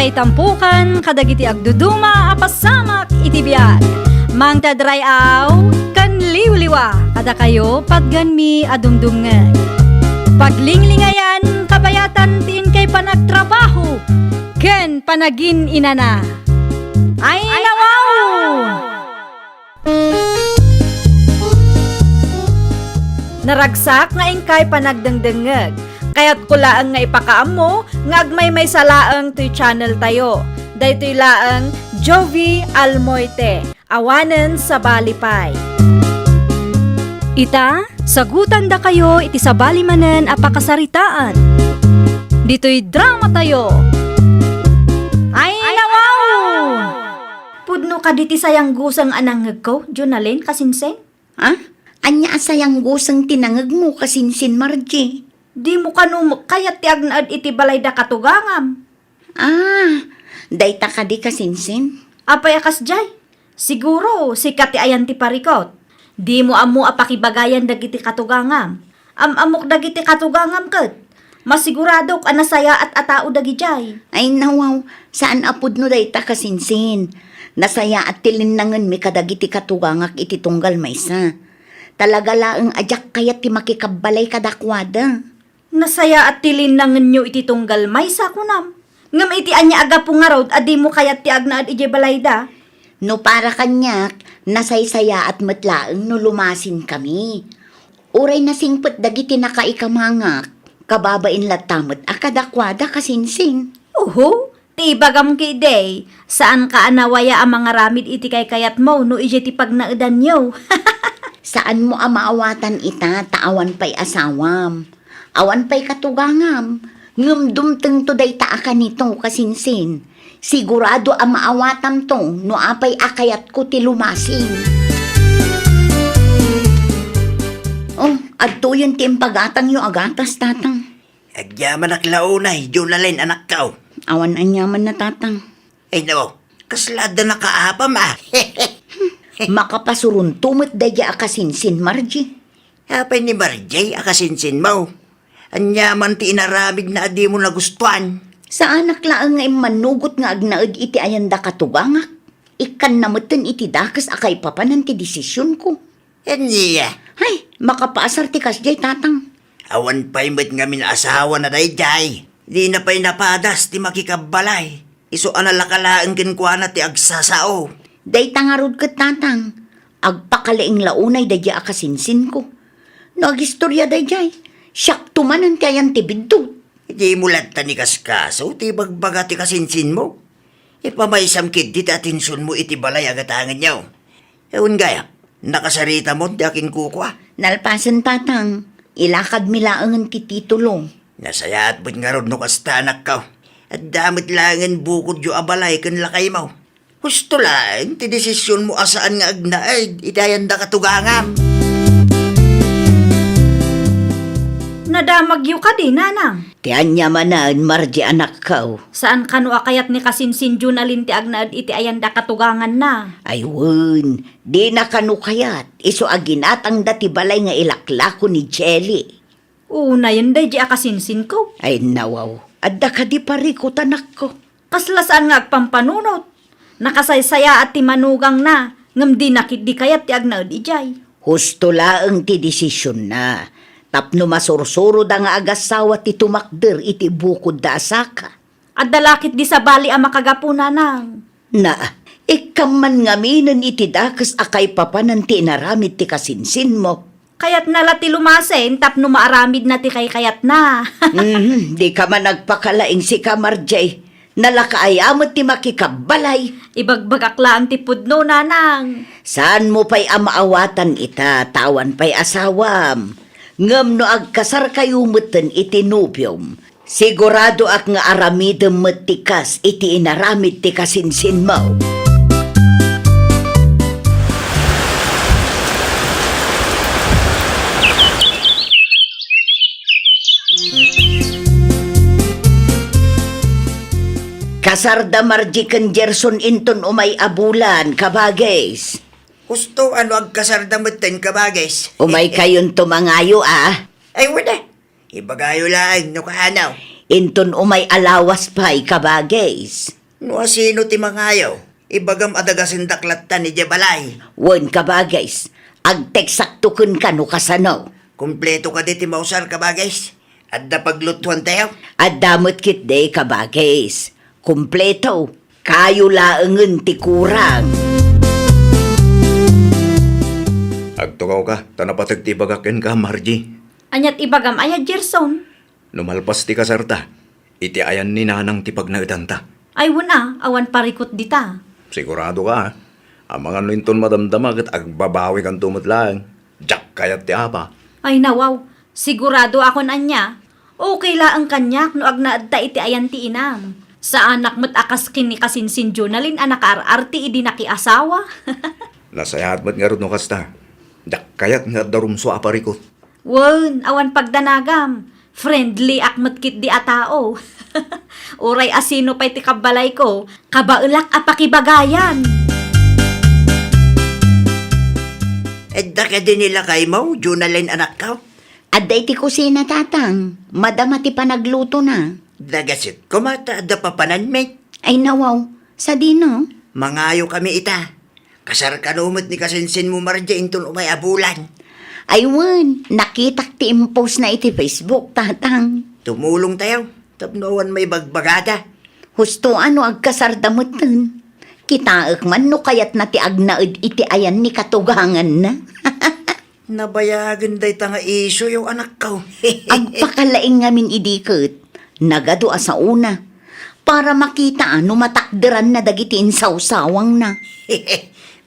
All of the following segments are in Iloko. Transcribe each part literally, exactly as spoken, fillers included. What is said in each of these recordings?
Itampukan kadagiti agduduma a pasamak iti biag. Mangted ray-aw ken liwliwa kadakayo patgenmi a dumdumngeg. Paglinglingayan kabayatan ti inkay panagtrabaho ken panagin-inana. Ay, nawaw! Naragsak nga inkay panagdengdengngeg. Kayatko laeng nga ipakaammo nga agmaymaysa laeng toy channel tayo. Daytoy laeng Jovie Almoite, awanen sabali pay. Ita, sagutandakayo iti sabali manen a pakasaritaan. Ditoy drama tayo. Ay, nawaw! Pudno kadi ti sayangguseng a nangngegko, Jonalyn, kasinsin? Ha? Ania a sayangguseng ti nangngegmo, kasinsin, Margie? Dimo kano met kayat ti agnaed iti balayda katugangam? Ah, dayta kadi, kasinsin? Apay a kasdiay? Siguro, sika ti ayan ti parikut. Dimo ammo a pakibagayan dagiti katugangam. Am-ammok dagiti katugangam ket masiguradok a nasayaat a tao dagidiay. Ay, nawaw, saan a pudno dayta, kasinsin. Nasayaat ti linnangenmi kadagiti katugangak iti tunggal maysa. Talaga laeng a diak kayat ti makikabbalay kadakuada. Nasayaat ti linnangenyo iti tunggal maysa, kunam. Ngem iti ania a gapu ngarud a dimo kayat ti agnaed idiay balayda? No para kaniak, nasaysayaat met laeng no lumasinkami. Uray nasingpet dagiti nakaikamangak, kababain latta met a kadakuada, kasinsin. Oho, ti ibagam ketdi, saanka a nawaya a mangaramid iti kaykayatmo no idiay ti pagnaedanyo. Saanmo a maawatan ita ta awan pay asawam. Awan pay katugangam. Ngem dumtengto dayta a kanito, kasinsin. Sigurado a maawatamto no apay a kayatko ti lumasing. Oh, adtoyen ti impagatangyo a gatas, tatang. Agyamanak la unay, Jonalyn, anakko. Awan aniamanna, tatang. Ay, no, kasla adda nakaapam, a. Makapasuronto met daydiay a kasinsin, Margie. Apay ni Margie a kasinsinmo? Ania man ti inaramidna a dimo nagustuan? Saanak laeng nga immannugot nga agnaed iti ayanda katugangak. Ikkanna metten iti dakes a kaipapanan ti desisionko. Ania? Hay, makapaasar ti kasdiay, tatang. Awan pay met ngamin asawana daydiay. Dina pay napadas ti makikabbalay. Isu a nalaka laeng kenkuana ti agsasao. Dayta ngarud ket, tatang, agpakalaing la unay daydiay a kasinsinko. No agistoria daydiay, siakto manen ti ayan ti biddut. Dimo latta ni kaskaso ti ibagbaga ti kasinsinmo. Ipamaysam ketdi ti atensionmo iti balay a gatangenyo. Wen gayam, nakasaritamon ti akinkukua? Nalpasen, tatang. Ilakadmi laengen ti titulo. Nasayaat met ngarud no kasta, anakko. Adda met laengen bukodyo a balay ken lakaymo. Husto laeng ti desisionmo a saan nga agnaed iti ayanda katugangam. Nadamagyo kadi, nanang? Ti ania manen, Margie, anakko. Saan kano a kayat ni kasinsin Jonalyn ti agnaed iti ayanda katuganganna? Ay wen, dina kano kayat, isu a ginatangda ti balay nga ilaklako ni Jelly. Unayen daydiay a kasinsinko. Ay, nawaw, adda kadi parikut, anakko? Kasla saan nga agpampanunot. Nakasaysayaat ti manugangna, ngem dina ketdi kayat ti agnaed idiay. Husto laeng ti desisionna, tapno masursuroda nga agassawa ti tumakder iti bukodda a saka. Adda la ketdi sabali a makagapu, nanang. Na, ikkam man ngaminen iti dakes a kaipapanan ti inaramid ti kasinsinmo. Kayatna la ti lumasin tapno maaramidna ti kaykayatna. Mhm, dika man agpakalaing sika, Margie. Nalaka aya met ti makikabbalay. Ibagbagak laeng ti pudno, nanang. Saanmo pay a maawatan ita, ta awan pay asawam. Ngem no agkasarkayo metten iti nobiom, siguradoak nga aramidem met ti kas iti inaramid ti kasinsinmo. Kasarda Margie ken Gerson inton umay a bulan, kabagis. Husto a no agkasarda metten, kabagis. Umaykayonto mangayo, a. Ay, wen a. Ibagayo laeng no kaano. Inton umay a lawas pay, kabagis. No asino ti mangayo, ibagam a dagasendak latta idiay balay. Wen, kabagis, agteksakto kenka no kasano. Kompleto kadi ti mausar, kabagis? Adda paglutuantayo? Adda met ketdi, kabagis. Kompleto. Kayo laengen ti kurang. Agtugawka, ta napateg ti ibagak kenka, Margie. Ania ti ibagam aya, Gerson? No malpas ti kasarta, iti ayan ni Nanang ti pagnaedanta. Ay, wen a, awan parikut dita. Sigurado ka, a? Amangan no inton madamdama ket agbabawikanto met laeng. Diak kayat ti apa. Ay, nawaw. Sigurado akon ania. Okay laeng kaniak no agnaedta iti ayan ti inam. Saanak met a kas ken ni kasinsin Jonalyn a nakaar-arti idi nakiasawa. Nasayaat met ngarud no kasta. Diak kayat nga adda rumsua a parikut. Wen, awan pagdanagam. Friendly ak met ketdi a tao. Uray asino pay ti kabbalayko, kabaelak a pakibagayan. Adda kadi ni lakaymo, Jonalyn, anakko? Adda iti kusina, Tatang. Madama ti panaglutona. Dagaset koma ta adda papananmi. Ay, nawaw. Sadino? Mangayokami ita. Kasar kano met ni kasinsinmo, Margie, inton umay a bulan. Ay wen, nakitak ti impostna iti Facebook, Tatang. Tumulongtayo tapno awan maibagbagada. Husto a no agkasarda metten. Kitaek man no kayatna ti agnaed iti ayan ni katuganganna. Nabayagen dayta nga isioyo, anakko. Agpakalaing ngamin idi ket nagadu a saona para makita a no matakderanna dagiti insawsawangna.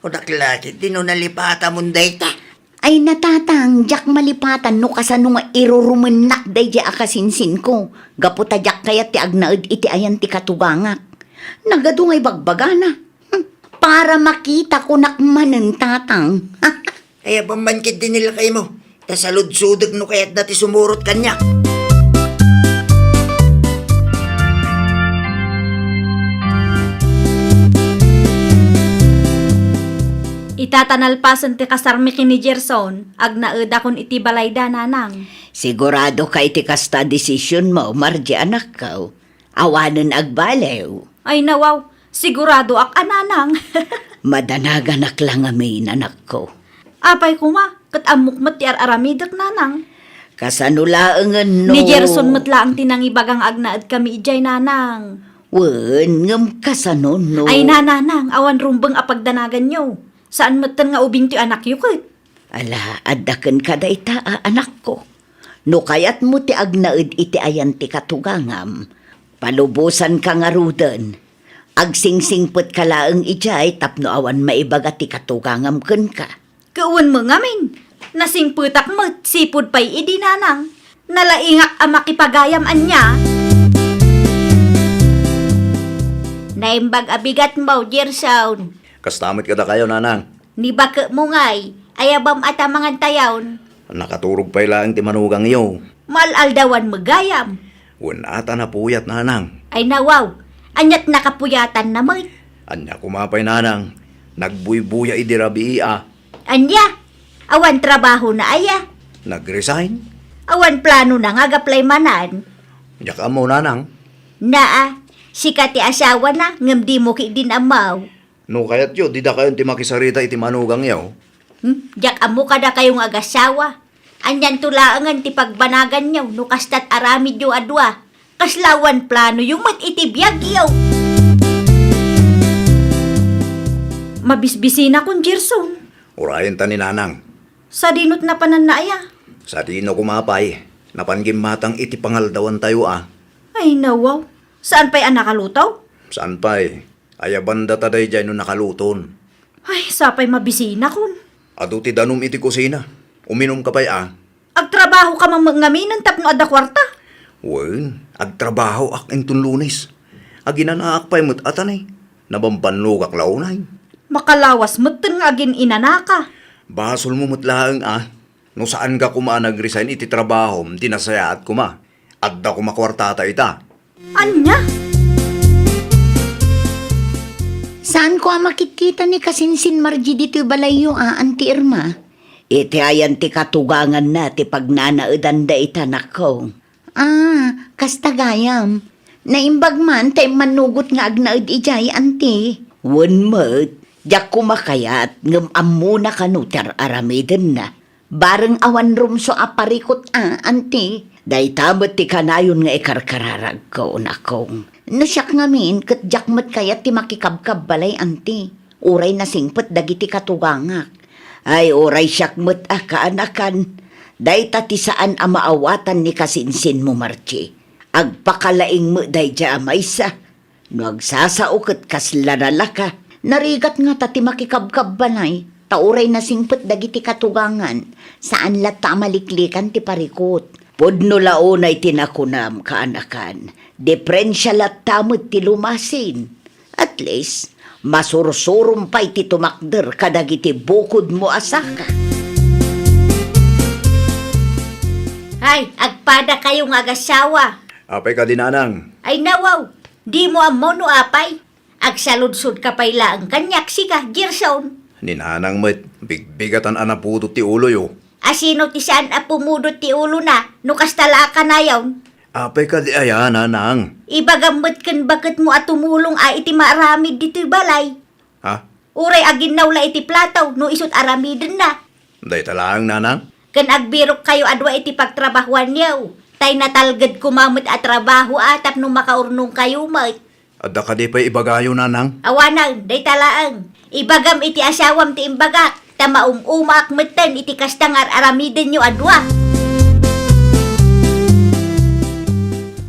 Kunak la ketdi no nalipatamon dayta. Ay, Tatang, diak malipatan no kasano nga irurumennak daydiay a kasinsinko gapu ta diak kayat ti agnaed iti ayan ti katugangak. Nagadu nga ibagbagana. Hmm, para makita kunak manen, Tatang. Ay, apan man ketdi ni lakaymo, ta saludsodek no kayatna ti sumurot kaniak. Ita ta nalpasen ti kasarmi ken ni Gerson, agnaedakon iti balayda, Nanang. Sigurado ka iti kasta a desisionmo, Margie, anakko? Awanen agbaliw. Ay, nawaw, siguradoak a, Nanang. Madanaganak la ngamin, anakko. Apay koma, ket ammok met ti ar-aramidek, Nanang. Kasano laengen no? Ni Gerson met laeng ti nangibaga nga agnaedkami idiay, Nanang. Wen, ngem kasano no? Ay, Nanang, awan rumbeng a pagdanaganyo. Saan metten nga ubing ti anakyo ket? Ala, adda kenka dayta a anakko. No kayatmo ti agnaed iti ayan ti katugangam, palubosanka ngaruden. Agsingsingpetka laeng idiay tapno awan maibaga ti katugangam kenka. Ket wen met ngamin, nasingpetak met, sipud pay idi, Nanang. Nalaingak a makipagayam ania. Naimbag a bigatmo, Gerson. Kasta met kadakayo, Nanang. Ni baketmo ngay, ayabam a ta mangantayon? Nakaturog pay laeng ti manugangyo. Maal-aldawan met gayam. Wen a ta napuyat, Nanang. Ay nawaw, aniat nakapuyatanna met? Ania koma pay, Nanang? Nagbuybuya idi rabii a. Ania? Awan trabahona aya? Nag-resign. Awan planona nga ag-apply manen? Diak ammo, Nanang. Naa, sika ti asawana, ngem dimo ketdin ammo. No kayatyo, didakayon ti makisarita iti manugangyo. Hmm? Diak ammo kadakayo nga agasawa. Anianto laengen ti pagbanaganyo no kastat aramidyo a dua? Kasla awan planoyo met iti biagyo? Mabisbisinakon, Gerson. Urayenta ni Nanang. Sadinot napananna aya? Sadino koma pay? Napan gimmatang iti pangaldawantayo a. Ay, nawaw. Saan pay a nakaluto? Saan pay? Ayabanda ta daydiay no nakaluton. Ay, sapay mabisinakon. Adu ti danum iti kusina. Uminumka pay a. Agtrabahoka man met ngaminen tapno adda kuarta? Wen, agtrabahoak inton Lunes. Aginanaak pay met a ta ni, nabambannogak la unay. Makalawas metten nga agin-inanaka. Basolmo met laeng a. No saanka koma a nag-resign iti trabahom, di nasayaat koma. Adda koma kuartata ita. Ania? Saanko a makitkita ni kasinsin Margie ditoy balayyo a, Auntie Irma? Iti ayan ti katuganganna ti pagnanaedanda ita, anakko. Ah, kasta gayam. Naimbag man ta immannugot nga agnaed idiay, anti. Wen met, diak koma kayat ngem ammona kano ti ar-aramidenna. Bareng awan rumsua a parikut a, anti. Dayta met ti kanayon nga ikarkararagko, nakong. No siak ngamin, ket diak met kayat ti makikabkabbalay, anti. Uray nasingpet dagiti katugangak. Ay, uray siak met a kaanakan. Dayta ti saan a maawatan ni kasinsinmo, Marci. Agpakalaing met daydiay a maysa. No agsasao ket kasla nalaka, narigat ngata ti makikabkabbalay, ta uray nasingpet dagiti katugangan, saan latta a maliklikan ti parikut. Pudno la unay ti nakunam, kaanakan, diferensia latta met ti lumasin. At least, masursurom pay ti tumakder kadagiti bukodmo a saka. Ay, agpadakayo nga agassawa. Apay kadi, nanang? Ay, nawaw, dimo ammo no apay. Agsaludsod ka pay laeng kaniak, sika, Gerson. Ni nanang met, bigbigatan a napudot ti uloyo. Asino ti saan a pumudot ti ulona, no kasta la a kanayon? Apay kadi aya, nanang? Ibagam met ken baketmo a tumulong a iti maaramid ditoy balay. Ha? Uray aginnaw la iti plato, no isut aramidenna. Dayta laeng, nanang? Ken agbirokkayo a dua iti pagtrabahoanyo. Tay natalged koma met a trabaho a tapno makaurnongkayo met. Adda kadi pay ibagayo, nanang? Awanen, dayta laeng. Ibagam iti asawam ti imbagak, ta maum-umaak metten iti kasta nga ar-aramidenyo a dua.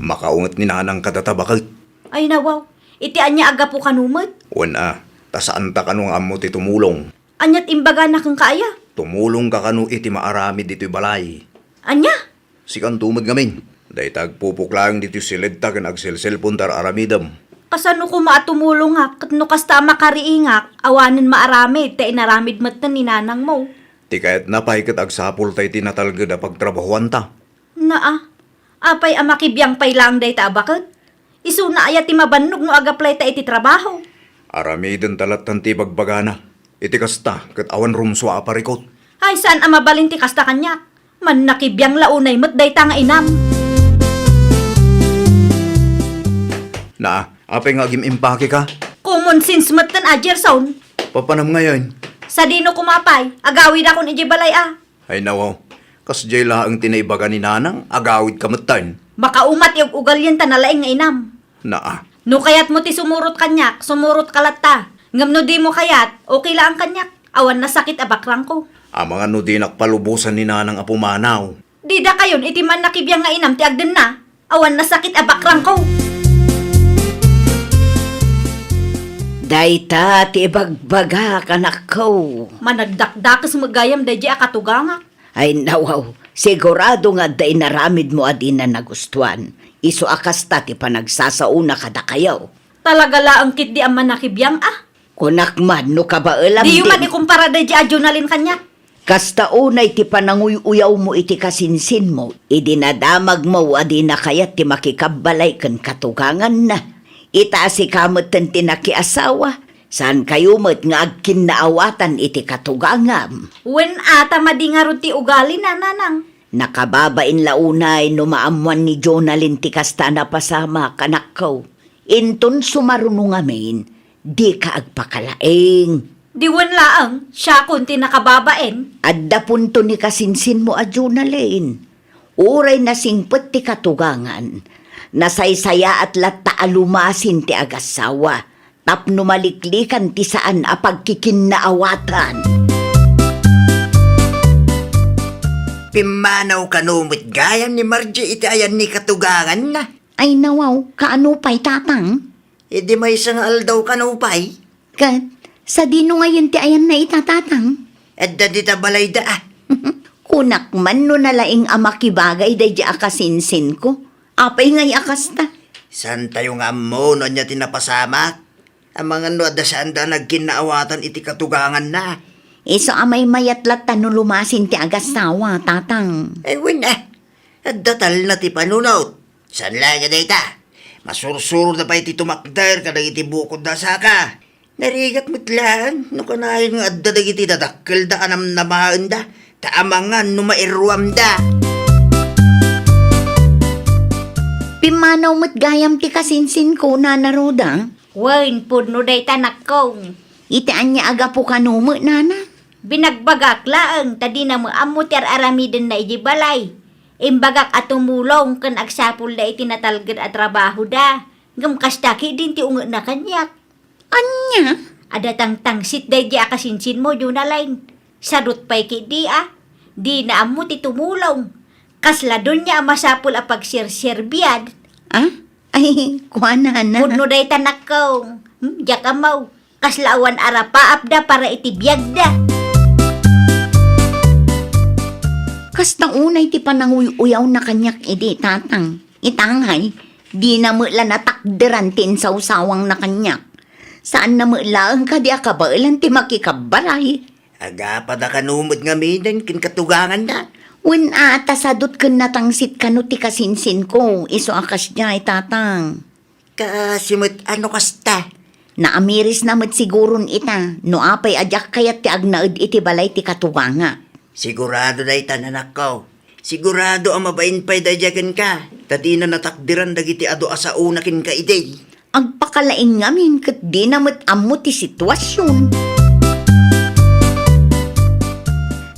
Makaunget ni nanang kadata, baket. Ay, nawaw. Iti ania a gapu kano met? Wen a, ta saanta kano nga ammo ti tumulong. Aniat imbagana kenka aya? Tumulongka kano iti maaramid ditoy balay. Ania? Sikanto met ngamin. Dayta agpupok laeng ditoy siledta ken agselselpon ti ar-aramidem. Kasano koma a tumulongak ket no kasta a makariingak, awanen maaramid ta inaramid metten ni nanangmo? Ti kayatna pay ket agsapulta iti natalged a pagtrabahoanta. Naa, apay a makibiang pay laeng dayta a baket? Isuna aya ti mabannog no agaplayta iti trabaho? Aramidenta lattan ti ibagbagana. Iti kasta, ket awan rumsua a parikut. Ay, saan a mabalin ti kasta kaniak. Mannakibiang la unay met dayta nga inam. Naa, apay nga agim-impake ka? Common sense metten a, Gerson. Papanam ngayon? Sadino koma pay, agawidakon idiay balay a. Ay, nawaw. Kasdiay laeng ti naibaga ni nanang, agawidka metten. Makauma ti ug-ugalian ta nalaing nga inam. Naa. No kayatmo ti sumurot kaniak, sumurotka latta. Ngem no dimo kayat, okay laeng kaniak. Awan nasakit a bakrangko. Amangan no dinak palubosan ni nanang a pumanaw. Didakayon iti mannakibiang nga inam ti agdenna. Awan nasakit a bakrangko. Dayta ti ibagbagak, anakko. Managdakdakes met gayam daydiay a katugangak. Ay, nawaw, sigurado nga adda inaramidmo a dina nagustuan. Isu a kasta ti panagsasaona kadakayo. Talaga laeng ketdi a mannakibiang a. Kunak man no kabaelam. Diyo man ikumpara daydiay a Jonalyn kaniak. Kasta unay ti pananguy-uyawmo iti kasinsinmo, idi nadamagmo a dina kayat ti makikabbalay ken katuganganna. Ita a sika metten ti nakiasawa, saankayo met nga agkinnaawatan iti katugangam. Wen a, ta madi ngarud ti ugalina, nanang. Nakababain la unay no maammoan ni Jonalyn ti kasta a napasamak, anakko. Inton sumaruno ngamin, dika agpakalaing. Di wen laeng, siakon ti nakababain. Adda punto ni kasinsinmo a Jonalyn. Uray nasingpet ti katugangan, nasaysayaat latta a lumasin ti agassawa tapno maliklikan ti saan a pagkikinnaawatan. Pimmanaw kano met gayam ni Margie iti ayan ni katuganganna? Ay, nawaw, kaano pay, tatang? Idi maysa nga aldaw kano pay? Ket, sadino ngayon ti ayanna ita, tatang? Adda dita balayda, a. Kunak man no nalaing a makibagay daydi a kasinsinko. Apay ngay a kasta? Saantayo nga ammo no ania ti napasamak? Amangan no adda saanda a nagkinnaawatan iti katuganganna. Isu a maymayat latta no lumasin ti agassawa, tatang. Ay, wen, a. Adda talna ti panunot. Saan laeng a dayta? Masursuroda pay ti tumakder kadagiti bukodda a saka. Narigat met laeng no kanayon nga adda dagiti dadakkelda a namnamaenda, ta amangan no mairuamda. Pimmanaw met gayam ti kasinsinko, Nana Roda? Wen, pudno dayta, nakkong. Iti ania a gapu kano met, Nana? Binagbagak laeng ta dina met ammo ti ar-aramidenna idiay balay. Imbagak a tumulong ken agsapulda iti natalged a trabahoda. Ngem kasta ketdin ti ungetna kaniak. Ania? Adda tangtangsit daydiay a kasinsinmo, Jonalyn. Sadut pay ketdi a. Dina ammo ti tumulong. Kasla donia a masapul a pagserserbian. Ah? Ay, kuanana. Pudno dayta, nakkong. Hmm, diak ammo. Kasla awan arapaapda para iti biagda. Kasta unay ti pananguy-uyawna kaniak idi, Tatang. Itangay, dina met la natakderan ti insawsawangna kaniak. Saanna met laeng kadi a kabaelan ti makikabbalay. Agapada kano met ngaminen ken katuganganda? Wen a, ta sadut ken natangsit kano ti kasinsinko, isu a kasdiay, Tatang. Kaasi met a no kasta? Naamirisna met siguron ita, no apay a diak kayat ti agnaed iti balay ti katugangak. Sigurado dayta, anakko. Sigurado a mabain pay daydiay kenka, ta dina natakderan dagiti adu a saona kenka idi. Agpakalaing ngamin ket dina met ammo ti situasion.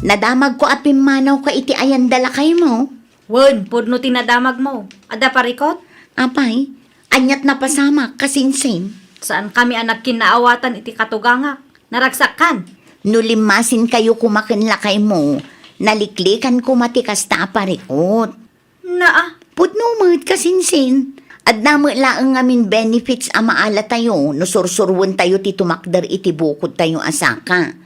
Nadamagko a pimmanawka iti ayanda, lakaymo. Wen, pudno ti nadamagmo. Adda parikut? Apay, aniat napasamak, kasinsin? Saankami a nagkinnaawatan iti katugangak. Naragsakkan. No limmasinkayo koma ken lakaymo, naliklikan koma ti kasta a parikut. Naa. Pudno met, kasinsin. Adda met laeng ngamin benefits a maalatayo no sursuruentayo ti tumakder iti bukodtayo a saka.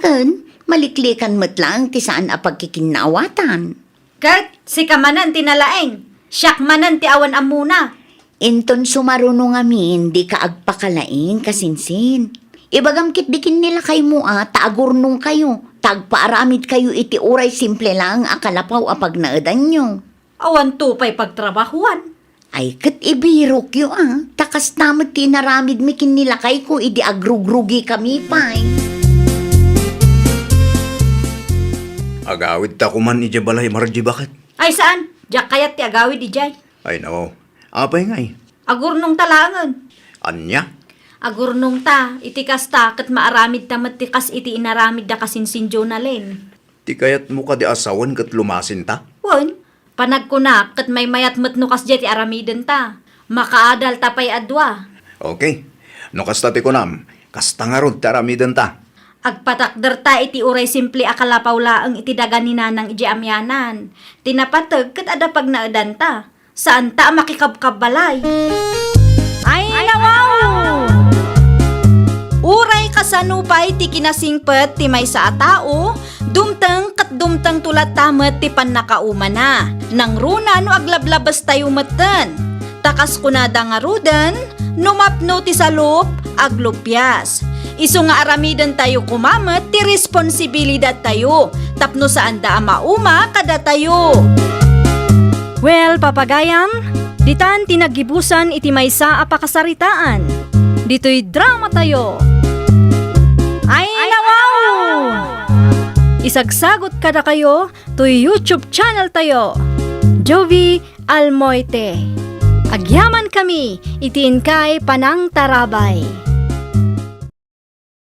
Ken, maliklikan met laeng ti saan a pagkikinnaawatan. Ket sika manen ti nalaing, siak manen ti awan ammona. Inton sumaruno ngamin, dika agpakalaing, kasinsin. Ibagam ketdi ken ni lakaymo a ta agurnongkayo, ta agpaaramidkayo iti uray simple laeng a kalapaw a pagnaedanyo. Awanto pay pagtrabahuan. Ay, ket ibirokyo a, ta kasta met ti inaramidmi ken ni lakayko idi agrugrugikami pay. Agawidta koman idiay balay, Margie, baket? Ay, saan? Diak kayat ti agawid idiay. Ay, nao. Apay ngay? Agurnongta laengen. Ania? Agurnongta, iti kasta, ket maaramidta met ti kas iti inaramidda kasinsin Jonalyn. Ti kayatmo kadi a sawen ket lumasinta? Wen, panagkunak ket maymayat met no kasdiay ti aramidenta. Makaadalta pay a dua. Okay. No kasta ti kunam, kasta ngarud ti aramidenta. Agpatakderta iti uray simple a kalapaw laeng iti daga ni Nanang idiay amianan. Ti napateg ket adda pagnaedanta. Saanta a makikabkabbalay. Ay, nawaw! Uray kasano pay ti kinasingpet ti maysa a tao, dumteng ket dumtengto latta met ti pannakaumana. Nangruna no aglablabestayo metten. Ta kas kunada ngaruden, no mapno ti salup, aglupias. Isu nga aramidentayo koma met ti responsibilidadtayo tapno saanda a mauma kadatayo. Well, papagayam, ditan ti naggibusan iti maysa a pakasaritaan. Ditoy dramatayo. Ay, nawaw! Isagsagot kadakayo toy YouTube channeltayo. Jovie Almoite. Agyamankami iti inkay panangtarabay.